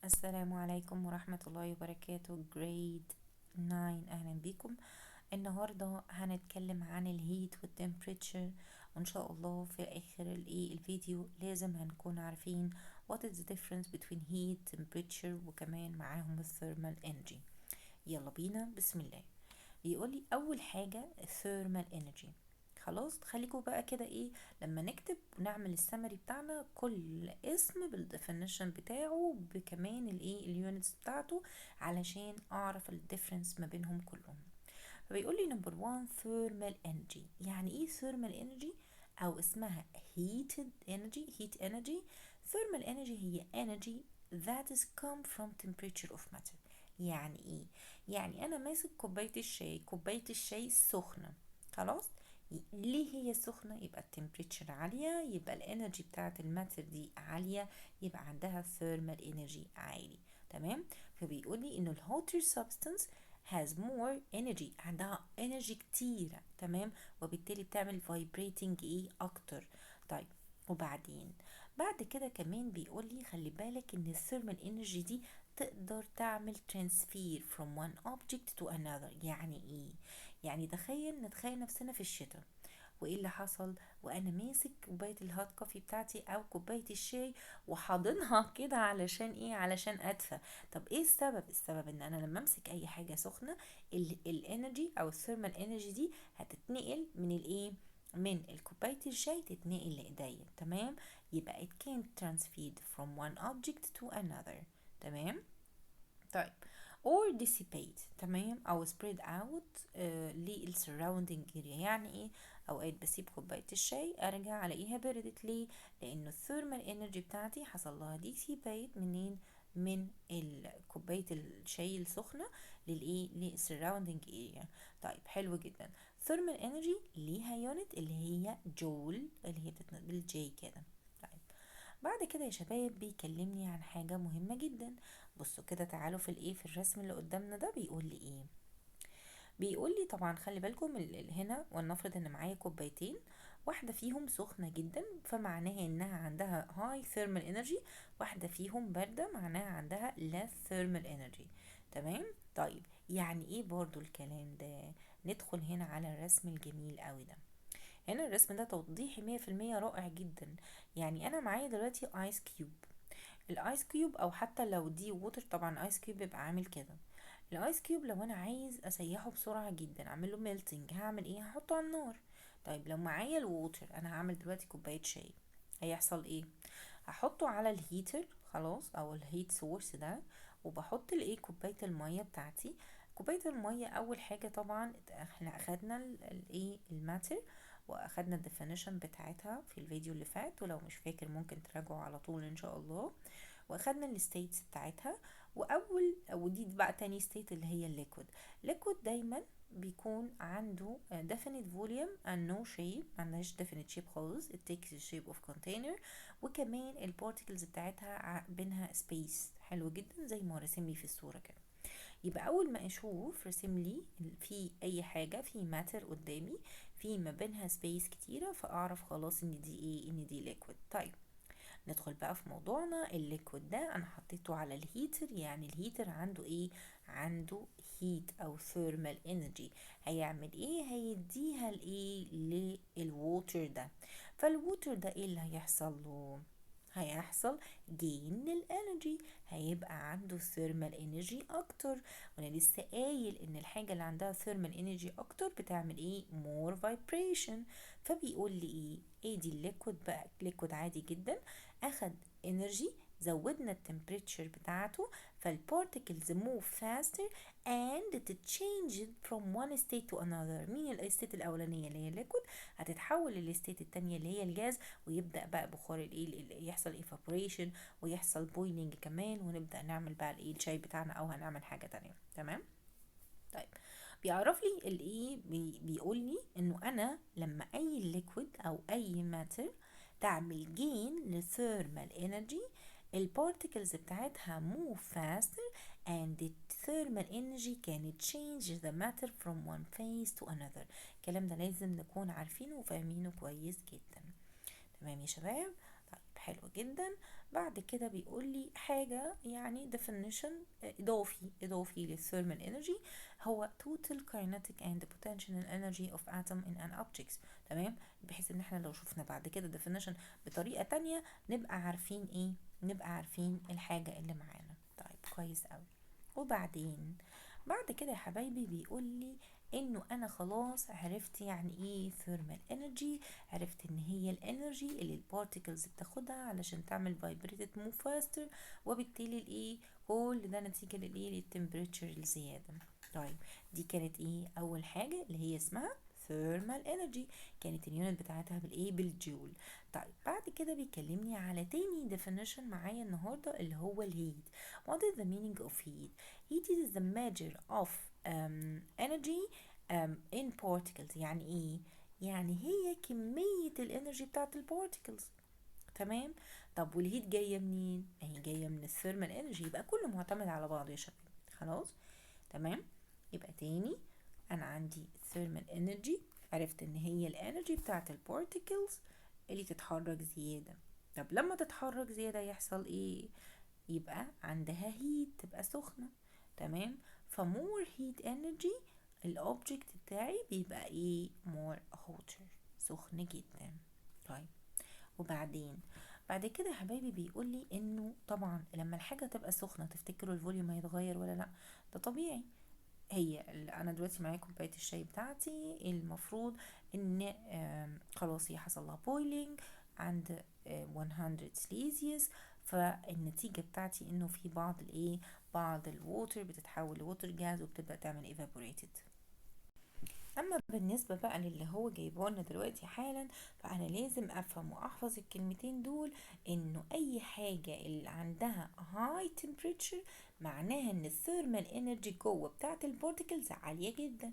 السلام عليكم ورحمة الله وبركاته، grade 9. أهلا بيكم. النهاردة هنتكلم عن ال heat وال temperature، وإن شاء الله في آخر الفيديو لازم هنكون عارفين what is the difference between heat، temperature، وكمان معاهم ال thermal energy. يلا بينا، بسم الله. بيقولي أول حاجة thermal energy. خلاص، خليكوا بقى كده ايه، لما نكتب ونعمل السمري بتاعنا كل اسم بال definition بتاعه، بكمان الايه ال units بتاعته، علشان اعرف ال difference ما بينهم كلهم. فبيقول لي number 1، thermal energy. يعني ايه thermal energy او اسمها heated energy، heat energy؟ thermal energy هي energy that is come from temperature of matter. يعني ايه؟ يعني انا ماسك كوبايه الشاي، كوبايه الشاي السخنه، خلاص. ليه هي سخنة؟ يبقى ال temperature عالية، يبقى ال energy بتاعت ال matter دي عالية، يبقى عندها thermal energy عالي، تمام؟ فبيقول لي انه ال hotter substance has more energy، عندها energy كتيرة، تمام؟ وبالتالي بتعمل vibrating ايه اكتر. طيب، وبعدين بعد كده كمان بيقول لي خلي بالك ان ال thermal energy دي تقدر تعمل transfer from one object to another. يعني ايه؟ يعني تخيل، نتخيل نفسنا في الشتاء، وايه اللي حصل؟ وانا ماسك كوبايه ال hot coffee بتاعتي او كوبايه الشاي وحاضنها كده، علشان ايه؟ علشان ادفى. طب ايه السبب؟ السبب ان انا لما امسك اي حاجه سخنه، ال energy او ال thermal energy دي هتتنقل من الايه، من الكوبايه الشاي تتنقل لايديا، تمام؟ يبقى it can transferred from one object to another، تمام؟ طيب، or dissipate، تمام، او spread out لل surrounding area. يعني ايه؟ اوقات بسيب كوبايه الشاي، ارجع الاقيها بردت. ليه؟ لانه ال thermal energy بتاعتي حصل لها dissipate. منين؟ من كوبايه الشاي السخنه للايه؟ لل surrounding area. طيب، حلو جدا. thermal energy ليها unit اللي هي جول، اللي هي بتتنطق بال J كده. طيب، بعد كده يا شباب بيكلمني عن حاجة مهمة جدا. بصوا كده، تعالوا في الايه، في الرسم اللي قدامنا ده، بيقول لي ايه؟ بيقول لي طبعا خلي بالكم هنا، ولنفرض ان معايا كوبايتين، واحدة فيهم سخنة جدا فمعناها انها عندها high thermal energy، واحدة فيهم باردة معناها عندها less thermal energy، تمام؟ طيب، يعني ايه برضو الكلام ده؟ ندخل هنا على الرسم الجميل قوي ده. هنا الرسم ده توضيحي 100%، رائع جدا. يعني انا معايا دلوقتي ice cube، ال ice cube او حتى لو دي water، طبعا ice cube بيبقى عامل كده. ال ice cube لو انا عايز اسيحه بسرعه جدا، اعمل له melting، هعمل ايه؟ هحطه على النار. طيب، لو معايا ال water، انا هعمل دلوقتي كوبايه شاي، هيحصل ايه؟ هحطه على ال heater، خلاص، او ال heat source ده، وبحط الايه؟ كوبايه الميه بتاعتي. كوبايه الميه، اول حاجه طبعا احنا اخدنا الايه، ال matter، واخدنا ال definition بتاعتها في الفيديو اللي فات، ولو مش فاكر ممكن تراجعوا على طول ان شاء الله. واخدنا ال states بتاعتها، واول ودي بقى تاني state اللي هي ال liquid. liquid دايما بيكون عنده definite volume and no shape، ما عندهاش definite shape خالص، it takes the shape of container، وكمان ال particles بتاعتها بينها space. حلو جدا، زي ما هو راسم لي في الصورة كده. يبقى اول ما اشوف رسم لي في اي حاجة في matter قدامي في ما بينها space كتيرة، فاعرف خلاص ان دي ايه؟ ان دي liquid. طيب، ندخل بقى في موضوعنا. ال liquid ده انا حطيته على ال heater، يعني ال heater عنده ايه؟ عنده heat او thermal energy. هيعمل ايه؟ هيديها لايه؟ لل water ده. فال water ده ايه اللي هيحصل له؟ هيحصل gain لل energy، هيبقى عنده thermal energy اكتر. وانا لسه قايل ان الحاجه اللي عندها thermal energy اكتر بتعمل ايه؟ more vibration. فبيقول لي ايه؟ ايه دي؟ ال liquid بقى liquid عادي جدا، اخد energy، زودنا ال temperature بتاعته، فال particles move faster and it change from one state to another. مين ال state الاولانيه اللي هي ال liquid هتتحول لل state التانية اللي هي الجاز، ويبدا بقى بخار الايه، يحصل evaporation ويحصل boiling كمان، ونبدا نعمل بقى الايه، الشاي بتاعنا او هنعمل حاجه تانية، تمام؟ طيب، بيعرف لي الايه، بيقول لي انه انا لما اي liquid او اي matter تعمل gain ل thermal energy، ال particles بتاعتها move faster and the thermal energy can change the matter from one phase to another. الكلام ده لازم نكون عارفينه وفاهمينه كويس جدا، تمام يا شباب؟ طيب، حلو جدا. بعد كده بيقول لي حاجة يعني definition إضافي لل thermal energy، هو total kinetic and potential energy of atom in an object. تمام، بحيث ان احنا لو شفنا بعد كده definition بطريقة تانية نبقى عارفين ايه، نبقى عارفين الحاجة اللي معانا. طيب كويس قوي. وبعدين بعد كده يا حبايبي بيقول لي انه انا خلاص عرفت يعني ايه thermal energy، عرفت ان هي ال energy اللي ال particles بتاخدها علشان تعمل vibrated move faster، وبالتالي الايه كل ده نتيجة للايه لل temperature الزيادة. طيب دي كانت ايه اول حاجة اللي هي اسمها thermal energy، كانت ال unit بتاعتها بالايه بالجول. طيب بعد كده بيكلمني على تاني definition معايا النهارده اللي هو ال heat. What is the meaning of heat? Heat is the measure of energy in particles. يعني ايه؟ يعني هي كمية ال energy بتاعت ال particles. تمام. طب وال heat جاية منين؟ هي جاية من ال thermal energy. يبقى كله معتمد على بعضه يا شباب. خلاص تمام. يبقى تاني انا عندي thermal energy، عرفت ان هي ال energy بتاعت ال particles اللي تتحرك زيادة. طب لما تتحرك زيادة يحصل ايه؟ يبقى عندها heat، تبقى سخنة. تمام. ف more heat energy ال object بتاعي بيبقى ايه؟ more hotter، سخن جدا. طيب وبعدين بعد كده يا حبايبي بيقول لي انه طبعا لما الحاجة تبقى سخنة تفتكروا ال volume هيتغير ولا لا؟ ده طبيعي. هي انا دلوقتي معايا كوبايه الشاي بتاعتي، المفروض ان خلاص هي حصل لها boiling عند 100 سليزيوس، فالنتيجة بتاعتي انه في بعض الايه بعض ال water بتتحول ل water gas وبتبدأ تعمل evaporated. اما بالنسبة بقى للي هو جايبه لنا دلوقتي حالا، فانا لازم افهم واحفظ الكلمتين دول، انه اي حاجة اللي عندها high temperature معناها ان ال thermal energy جوه بتاعت ال particles عالية جدا.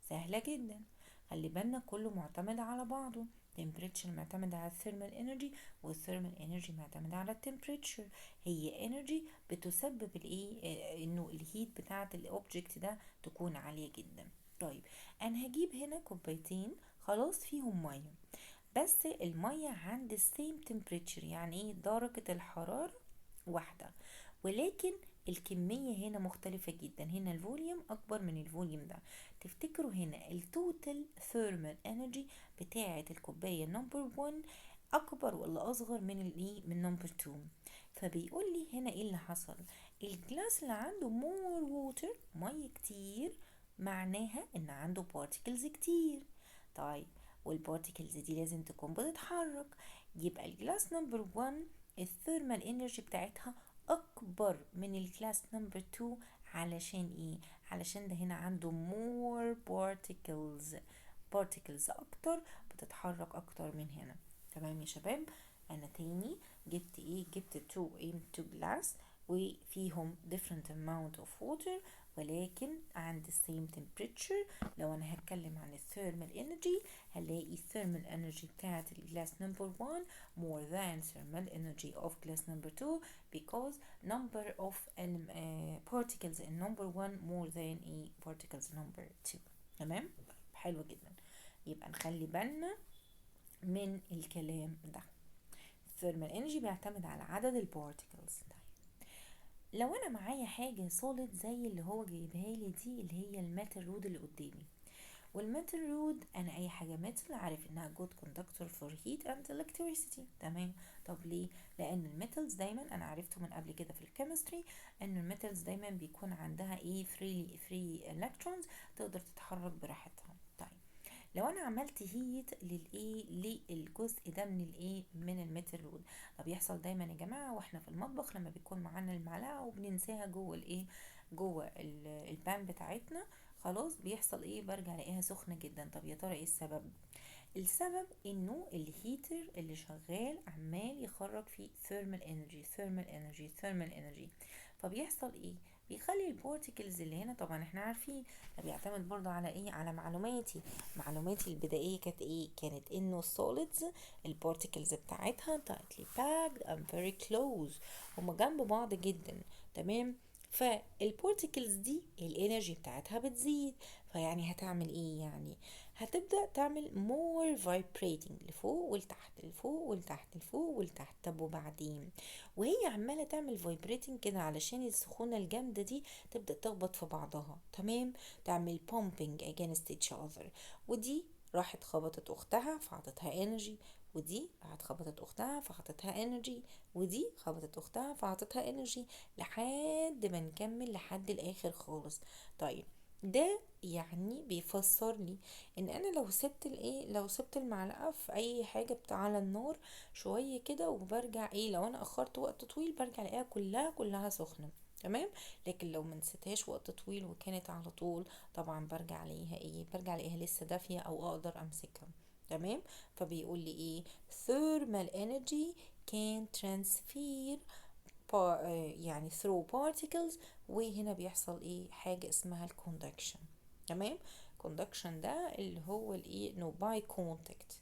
سهلة جدا، خلي بالنا كله معتمد على بعضه. temperature معتمد على ال thermal energy، وال thermal energy معتمد على ال temperature. هي energy بتسبب الايه انه ال heat بتاعت ال object ده تكون عالية جدا. طيب انا هجيب هنا كوبايتين خلاص فيهم ميه، بس الميه عند ال same temperature، يعني ايه درجة الحرارة واحدة، ولكن الكمية هنا مختلفة جدا. هنا ال volume أكبر من ال volume ده. تفتكروا هنا ال total thermal energy بتاعة الكوباية number 1 أكبر ولا أصغر من الايه من number 2؟ فبيقول لي هنا ايه اللي حصل؟ ال glass اللي عنده more water، مية كتير، معناها ان عنده particles كتير. طيب وال particles دي لازم تكون بتتحرك، يبقى ال glass number 1 ال thermal energy بتاعتها اكبر من ال glass number 2. علشان ايه؟ علشان ده هنا عنده more particles، particles اكتر بتتحرك اكتر من هنا. تمام يا شباب. انا تاني جبت ايه؟ جبت 2 ايه 2 glass وفيهم different amount of water، ولكن عند the same temperature. لو انا هتكلم عن ال thermal energy هلاقي ال thermal energy بتاعت ال glass number 1 more than thermal energy of glass number 2 because number of particles in number 1 more than a particles number 2. تمام، حلو جدا. يبقى نخلي بالنا من الكلام ده. ال thermal energy بيعتمد على عدد ال particles. طيب لو انا معايا حاجة solid زي اللي هو جايبها لي دي، اللي هي ال metal rod اللي قدامي، وال metal rod انا اي حاجة metal عارف انها good conductor for heat and electricity. تمام. طب ليه؟ لان ال metals دايما انا عرفته من قبل كده في ال chemistry ان ال metals دايما بيكون عندها ايه free electrons تقدر تتحرك براحتها. طيب لو انا عملت heat للايه للجزء ده من الايه من ال metal rod، ده بيحصل دايما يا جماعه واحنا في المطبخ لما بيكون معانا المعلقه وبننساها جوه الايه جوه ال pan بتاعتنا، خلاص بيحصل ايه؟ برجع الاقيها سخنه جدا. طب يا ترى ايه السبب؟ السبب انه ال heater اللي شغال عمال يخرج فيه thermal energy thermal energy thermal energy، فبيحصل ايه؟ بيخلي ال particles اللي هنا، طبعا احنا عارفين ده بيعتمد برضو على ايه؟ على معلوماتي البدائيه كانت ايه؟ كانت انه ال solids ال particles بتاعتها tightly packed and very close، هما جنب بعض جدا. تمام. فال particles دي ال energy بتاعتها بتزيد، فيعني هتعمل ايه؟ يعني هتبدأ تعمل more vibrating لفوق ولتحت، لفوق ولتحت، لفوق ولتحت. طب وبعدين وهي عمالة تعمل vibrating كده علشان السخونة الجامدة دي تبدأ تخبط في بعضها، تمام، تعمل bumping against each other. ودي راحت خبطت اختها فعطتها energy، ودي راحت خبطت اختها فعطتها energy، ودي خبطت اختها فعطتها energy، لحد ما نكمل لحد الاخر خالص. طيب ده يعني بيفسر لي ان انا لو سبت الايه، لو سبت المعلقه في اي حاجه بتاع على النار شويه كده وبرجع ايه، لو انا اخرت وقت طويل برجع الاقيها كلها سخنه، تمام. لكن لو ما نسيتهاش وقت طويل وكانت على طول، طبعا برجع الاقيها ايه، برجع الاقيها لسه دافيه او اقدر امسكها، تمام. فبيقول لي ايه، thermal energy can transfer يعني through particles. وهنا بيحصل ايه، حاجة اسمها ال conduction، تمام. conduction ده اللي هو الايه، انه by contact،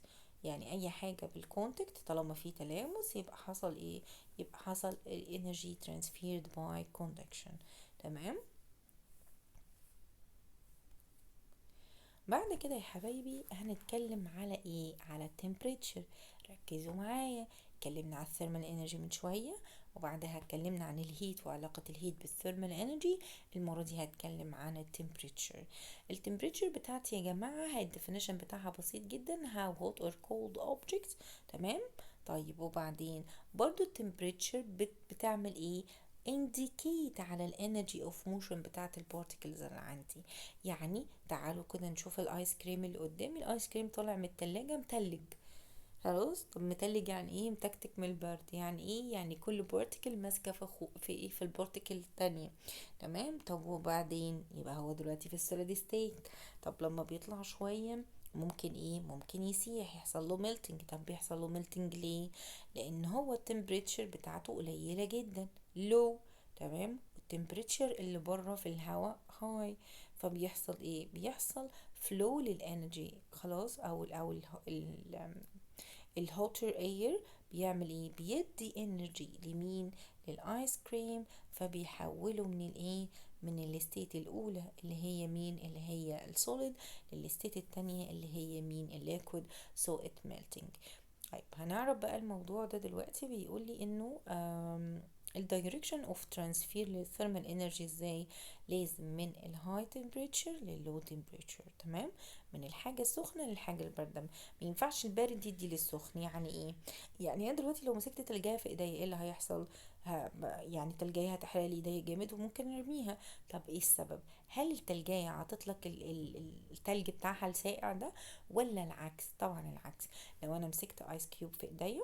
يعني اي حاجة بال contact طالما في تلامس يبقى حصل ايه، يبقى حصل ال energy transferred by conduction، تمام. بعد كده يا حبايبي هنتكلم على ايه، على temperature. ركزوا معايا، اتكلمنا على ال thermal energy من شوية، وبعدها اتكلمنا عن ال heat وعلاقة ال heat بال thermal energy. المرة دي هتكلم عن ال temperature. ال temperature بتاعتي يا جماعة هي ال definition بتاعها بسيط جدا، how hot or cold objects، تمام. طيب وبعدين برضو ال temperature بتعمل ايه، indicate على ال energy of motion بتاعت ال particles اللي عندي. يعني تعالوا كده نشوف الايس كريم اللي قدامي، الايس كريم طالع من التلاجة متلج، خلاص. طب متلج يعني ايه؟ متكتك من البرد. يعني ايه؟ يعني كل particle ماسكه في في ايه، في ال particle التانية، تمام. طب وبعدين يبقى هو دلوقتي في ال solid state. طب لما بيطلع شويه ممكن ايه، ممكن يسيح، يحصل له melting. طب بيحصل له melting ليه؟ لان هو ال temperature بتاعته قليله جدا، low، تمام. ال temperature اللي بره في الهواء high، فبيحصل ايه، بيحصل flow لل energy، خلاص. او ال ال hotter air بيعمل ايه، بيدي energy لمين، للايس كريم، فبيحوله من الايه، من ال state الاولى اللي هي مين، اللي هي ال solid، لل state التانية اللي هي مين، ال liquid، so it melting. طيب هنعرف بقى الموضوع ده دلوقتي. بيقول لي انه ال direction of transfer لل thermal energy ازاي، لازم من ال high temperature لل low temperature، تمام، من الحاجه السخنه للحاجه البارده. ما ينفعش البارد يدي للسخن. يعني ايه؟ يعني انا دلوقتي لو مسكت تلجايه في ايديا ايه اللي هيحصل؟ يعني التلجايه هتحرق لي ايديا جامد وممكن ارميها. طب ايه السبب؟ هل التلجايه عطت لك التلج بتاعها الساقع ده ولا العكس؟ طبعا العكس. لو انا مسكت ice cube في ايديا،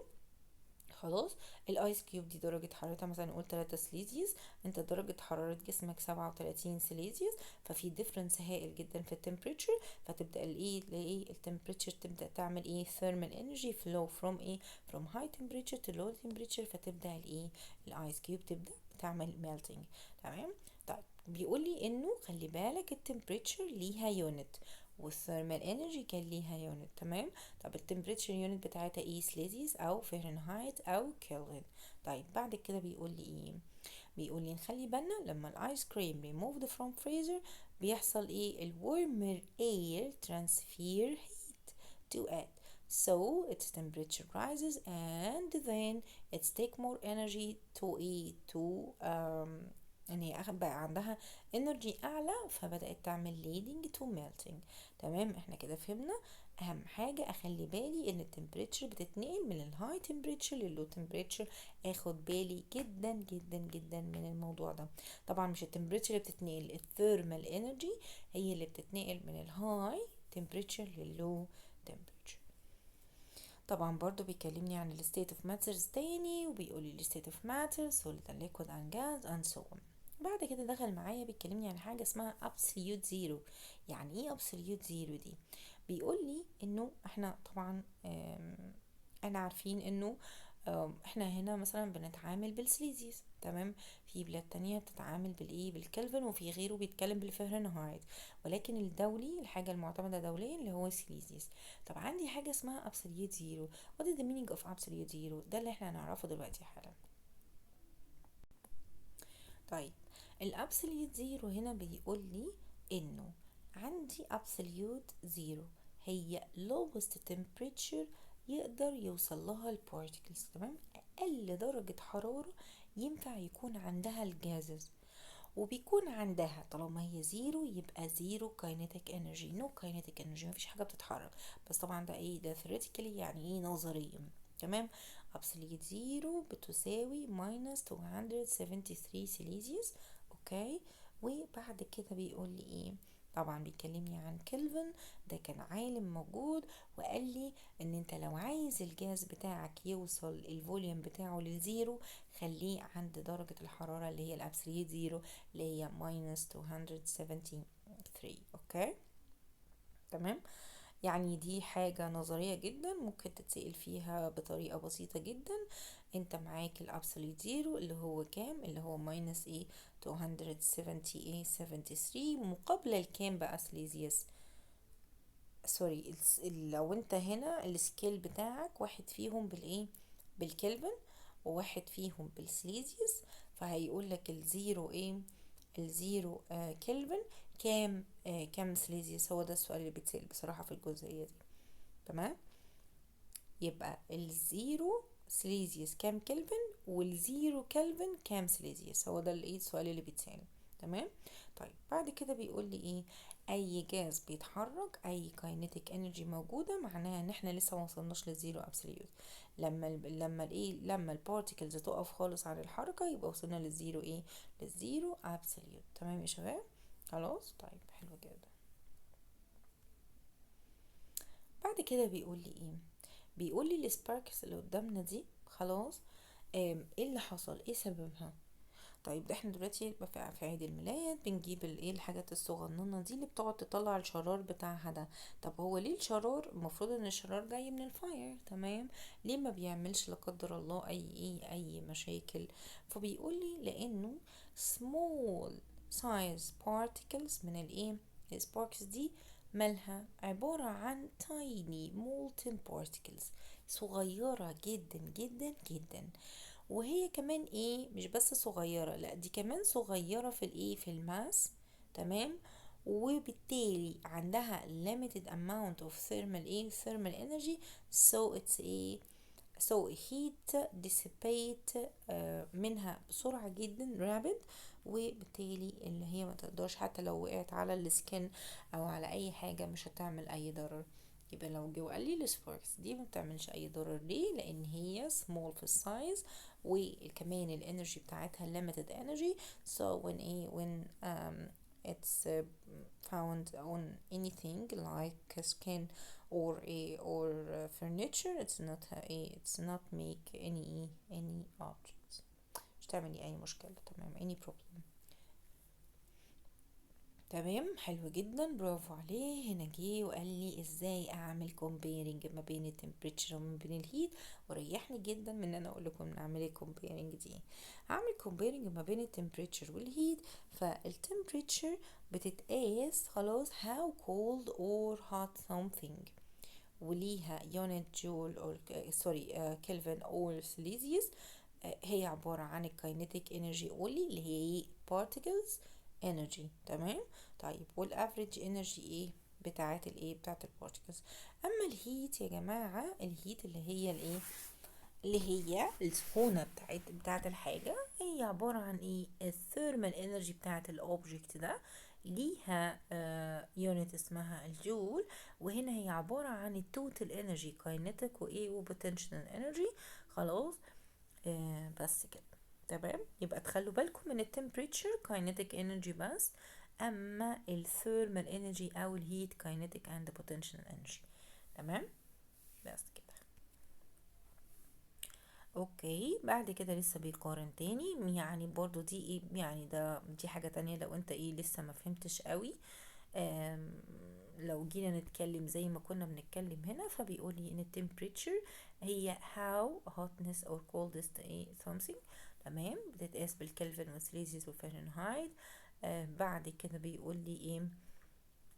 خلاص، ال ice cube دي درجة حرارتها مثلا نقول 3 سليزيوس، انت درجة حرارة جسمك 37 سليزيوس، ففي difference هائل جدا في ال temperature. فتبدأ الايه، الايه ال temperature تبدأ تعمل ايه، thermal energy flow from ايه، from high temperature to low temperature، فتبدأ الايه، ال ice cube تبدأ تعمل melting، تمام. طيب بيقول لي انه خلي بالك ال temperature ليها unit وال thermal energy كان ليها unit، تمام. طب ال temperature unit بتاعتها ايه، سليزيوس او فهرنهايت او كلفن. طيب بعد كده بيقول لي ايه، بيقول لي نخلي بالنا لما الايس كريم removed from freezer بيحصل ايه، ال warmer air transfer heat to it, so its temperature rises and then it's take more energy to ايه، to ان هي بقى عندها energy اعلى، فبدأت تعمل leading to melting، تمام. احنا كده فهمنا اهم حاجة اخلي بالي ان ال temperature بتتنقل من ال high temperature لل low temperature، اخد بالي جدا جدا جدا من الموضوع ده. طبعا مش ال temperature اللي بتتنقل، ال thermal energy هي اللي بتتنقل من ال high temperature لل low temperature. طبعا برضو بيكلمني عن ال state of matters تاني، وبيقول لي ال state of matter solid and liquid and gas and so on. بعد كده دخل معايا بيكلمني عن حاجة اسمها absolute zero. يعني ايه absolute zero دي؟ بيقول لي انه احنا طبعا احنا عارفين انه احنا هنا مثلا بنتعامل بالسليزيوس، تمام. في بلاد تانية بتتعامل بالايه، بالكلفن، وفي غيره بيتكلم بالفهرنهايت، ولكن الدولي الحاجة المعتمدة دوليا اللي هو سليزيوس. طب عندي حاجة اسمها absolute zero. What is the meaning of absolute zero؟ ده اللي احنا هنعرفه دلوقتي حالا. طيب ال absolute zero هنا بيقول لي انه عندي absolute zero هي lowest temperature يقدر يوصل لها ال particles، تمام؟ اقل درجة حرارة ينفع يكون عندها ال gases، وبيكون عندها طالما هي zero يبقى zero kinetic energy، no kinetic energy، مفيش حاجة بتتحرك. بس طبعا ده ايه؟ ده theoretically، يعني ايه؟ نظريا، تمام؟ absolute zero بتساوي minus 273 Celsius، okay. وبعد كده بيقول لي ايه؟ طبعا بيكلمني عن كلفن، ده كان عالم موجود وقال لي ان انت لو عايز الجاز بتاعك يوصل ال volume بتاعه لل zero خليه عند درجة الحرارة اللي هي ال absolute zero اللي هي minus 273، okay، تمام. يعني دي حاجة نظرية جدا ممكن تتسأل فيها بطريقة بسيطة جدا. انت معاك ال absolute zero اللي هو كام؟ اللي هو minus ايه؟ 270 ايه؟ 73، مقابلة الكام بقى Celsius؟ sorry، لو انت هنا ال scale بتاعك واحد فيهم بالايه؟ بالكلفن، وواحد فيهم بالسليزيوس، فهيقول لك ال zero ايه؟ ال zero كلفن كام، كام سليزيوس؟ هو ده السؤال اللي بيتسأل بصراحة في الجزئية دي، تمام؟ يبقى ال zero Celsius كام كلفن، وال zero Kelvin كام سليزيوس؟ هو ده الايه؟ السؤال اللي بيتسأل، تمام؟ طيب بعد كده بيقول لي ايه؟ اي جاز بيتحرك، اي kinetic energy موجوده، معناها ان احنا لسه ما وصلناش لل zero absolute. لما الايه؟ لما ال particles تقف خالص عن الحركه يبقى وصلنا لل zero ايه؟ لل zero absolute، تمام يا شباب؟ خلاص. طيب حلو جدا. بعد كده بيقول لي ايه؟ بيقول لي ال sparks اللي قدامنا دي خلاص، ايه اللي حصل؟ ايه سببها؟ طيب ده احنا دلوقتي في عيد الميلاد بنجيب الايه؟ الحاجات الصغننه دي اللي بتقعد تطلع الشرار بتاعها ده. طب هو ليه الشرار؟ المفروض ان الشرار جاي من ال fire، تمام؟ ليه ما بيعملش لا قدر الله اي ايه؟ اي مشاكل؟ فبيقول لي لانه small size particles من الايه؟ ال sparks دي مالها؟ عبارة عن tiny molten particles، صغيرة جدا جدا جدا، وهي كمان ايه؟ مش بس صغيرة، لا دي كمان صغيرة في الايه؟ في ال mass، تمام؟ وبالتالي عندها limited amount of thermal ايه؟ thermal energy، so it's ايه؟ so heat dissipate منها بسرعة جدا rapid، وبالتالي اللي هي ما تقدرش حتى لو وقعت على ال skin او على اي حاجة مش هتعمل اي ضرر. يبقى لو جه وقال لي ال sparks دي ما بتعملش اي ضرر ليه؟ لان هي small في ال size، وكمان ال energy بتاعتها limited energy، so when ايه؟ when it's found on anything like skin or a or furniture, it's not a it's not make any objects، مش تعملي اي مشكلة، تمام؟ any problem، تمام؟ حلو جدا، برافو عليه. هنا جه وقال لي ازاي اعمل comparing ما بين ال temperature وما بين ال heat، وريحني جدا من ان انا اقول لكم نعمل ايه comparing دي. هعمل comparing ما بين ال temperature وال heat. فال temperature بتتقاس خلاص how cold or hot something، وليها unit joule or sorry Kelvin or Celsius. هي عبارة عن ال kinetic energy only اللي هي ايه؟ particles energy، تمام؟ طيب وال average energy ايه؟ بتاعت الايه؟ بتاعت ال particles. اما ال heat يا جماعة، ال heat اللي هي الايه؟ اللي هي السخونة بتاعت الحاجة، هي عبارة عن ايه؟ ال thermal energy بتاعت ال object ده، ليها unit اسمها الجول، وهنا هي عبارة عن ال total energy kinetic وايه؟ و potential energy، خلاص؟ بس كده، تمام؟ يبقى تخلوا بالكم من ال temperature kinetic energy بس، اما ال thermal energy او ال heat kinetic and potential energy، تمام؟ بس كده، okay. بعد كده لسه بيقارن تاني، يعني برضو دي ايه؟ يعني ده دي حاجة تانية لو انت ايه لسه ما فهمتش قوي. لو جينا نتكلم زي ما كنا بنتكلم هنا، فبيقول لي ان ال temperature هي how hotness or coldest ايه something، تمام؟ بتتقاس بال Kelvin وال Celsius وال Fahrenheit. بعد كده بيقول لي ايه؟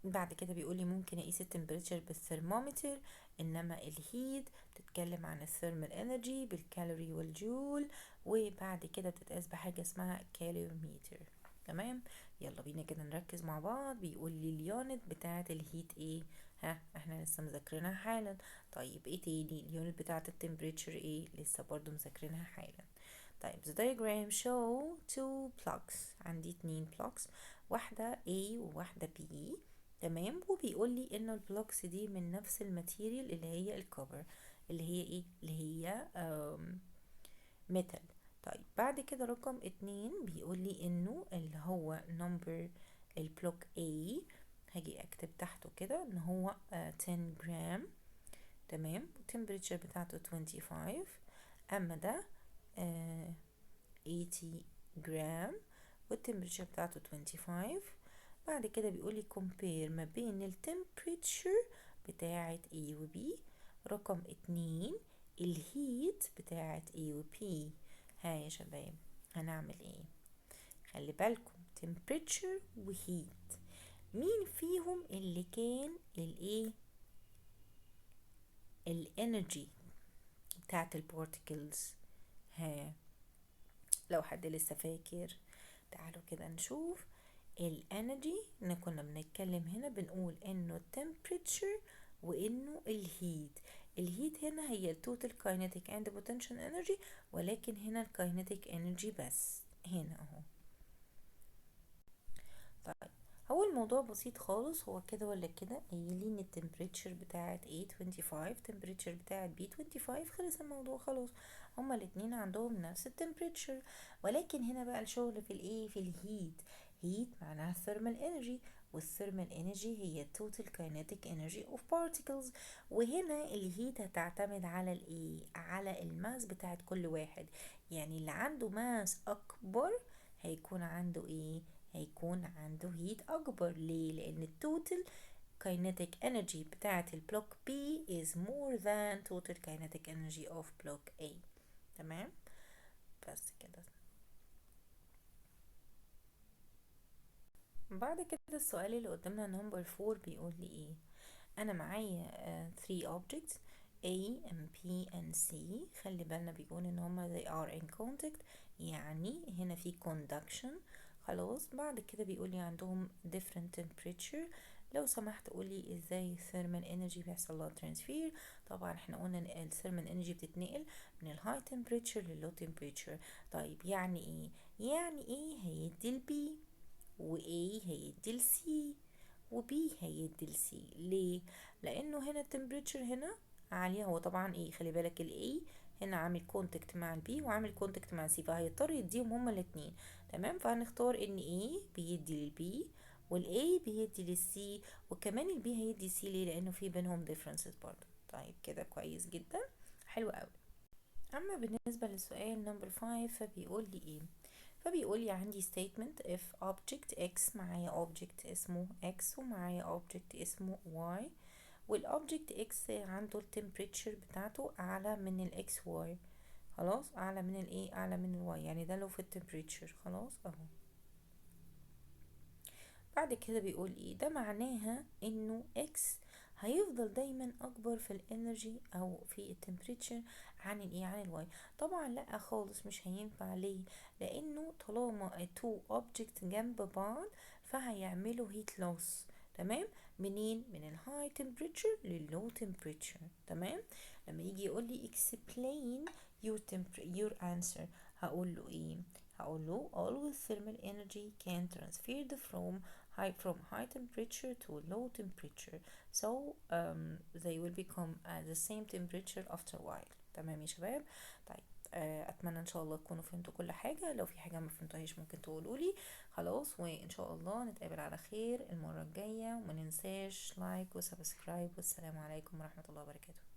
بعد كده بيقول لي ممكن اقيس ال temperature بال thermometer، انما ال heat بتتكلم عن ال thermal energy بال calorie وال joule، وبعد كده بتتقاس بحاجه اسمها calorimeter. تمام، يلا بينا كده نركز مع بعض. بيقول لي ال unit بتاعة ال heat ايه؟ ها احنا لسه مذاكرينها حالا. طيب ايه تاني؟ ال unit بتاعة ال temperature ايه؟ لسه برضو مذاكرينها حالا. طيب the diagram show two blocks، عندي 2 blocks، واحدة A وواحدة B. تمام، وبيقول لي انه ال blocks دي من نفس ال material اللي هي ال copper، اللي هي ايه؟ اللي هي metal. طيب بعد كده رقم 2 بيقول لي انه اللي هو number ال block A، هاجي اكتب تحته كده ان هو 10 جرام. تمام، وال temperature بتاعته 25. اما ده 80 جرام وال temperature بتاعته 25. بعد كده بيقول لي compare ما بين ال temperature بتاعة A و B. رقم 2 ال heat بتاعة A و B. ها يا شباب هنعمل ايه؟ خلي بالكم temperature و heat، مين فيهم اللي كان الايه؟ ال energy بتاعة ال particles. ها لو حد لسه فاكر تعالوا كده نشوف ال energy. ان كنا بنتكلم هنا بنقول انه temperature وانه ال heat. ال heat هنا هي ال total kinetic and potential energy، ولكن هنا ال kinetic energy بس هنا اهو. طيب هو الموضوع بسيط خالص، هو كده ولا كده قايل لي ان ال temperature بتاعت A 25، temperature بتاعت B 25، خلص الموضوع خلاص، هما الاتنين عندهم نفس ال temperature. ولكن هنا بقى الشغل في الايه؟ في ال heat. heat معناها thermal energy، وال thermal energy هي total kinetic energy of particles. وهنا ال heat هتعتمد على الايه؟ على ال mass بتاعت كل واحد، يعني اللي عنده mass اكبر هيكون عنده ايه؟ هيكون عنده heat اكبر. ليه؟ لان ال total kinetic energy بتاعت ال block B is more than total kinetic energy of block A. تمام، بس كده. بعد كده السؤال اللي قدامنا number 4 بيقول لي ايه؟ انا معايا 3 objects A and B and C. خلي بالنا بيقول ان هما they are in contact، يعني هنا في conduction. خلاص، بعد كده بيقول لي عندهم different temperature. لو سمحت قولي ازاي thermal energy بيحصل لها transfer. طبعا احنا قلنا ان ال thermal energy بتتنقل من ال high temperature لل low temperature. طيب يعني ايه؟ يعني A هيدي ال B، و A هيدي ال C، و B هيدي ال C. ليه؟ لانه هنا ال temperature هنا عالية. هو طبعا ايه، خلي بالك ال A هنا عامل contact مع ال B وعامل contact مع ال C، فهيضطر يديهم هما الاتنين. تمام، فهنختار ان A بيدي لل B وال A بيدي لل C، وكمان ال B هيدي C. ليه؟ لانه في بينهم differences برضه. طيب كده كويس جدا، حلو قوي. اما بالنسبة للسؤال number 5 فبيقول لي ايه؟ فبيقول لي عندي statement if object x، معايا object اسمه x ومعايا object اسمه y، وال object x عنده ال temperature بتاعته اعلى من ال x y. خلاص، اعلى من الايه؟ اعلى من ال y، يعني ده لو في ال temperature. خلاص اهو. بعد كده بيقول ايه؟ ده معناها انه x هيفضل دايما اكبر في ال energy او في ال temperature عن الايه؟ عن ال y. طبعا لا خالص مش هينفع. ليه؟ لانه طالما two object جنب بعض فهيعملوا heat loss. تمام، منين؟ من ال high temperature لل low temperature. تمام، لما يجي يقول لي explain your answer، هقول له ايه؟ هقول له always thermal energy can transferred from high temperature to low temperature, so they will become at the same temperature after a while. تمام يا شباب. طيب اتمنى ان شاء الله تكونوا فهمتوا كل حاجه. لو في حاجه ما فهمتوهاش ممكن تقولوا لي. خلاص، وان شاء الله نتقابل على خير المره الجايه، وما ننساش like و subscribe، والسلام عليكم ورحمه الله وبركاته.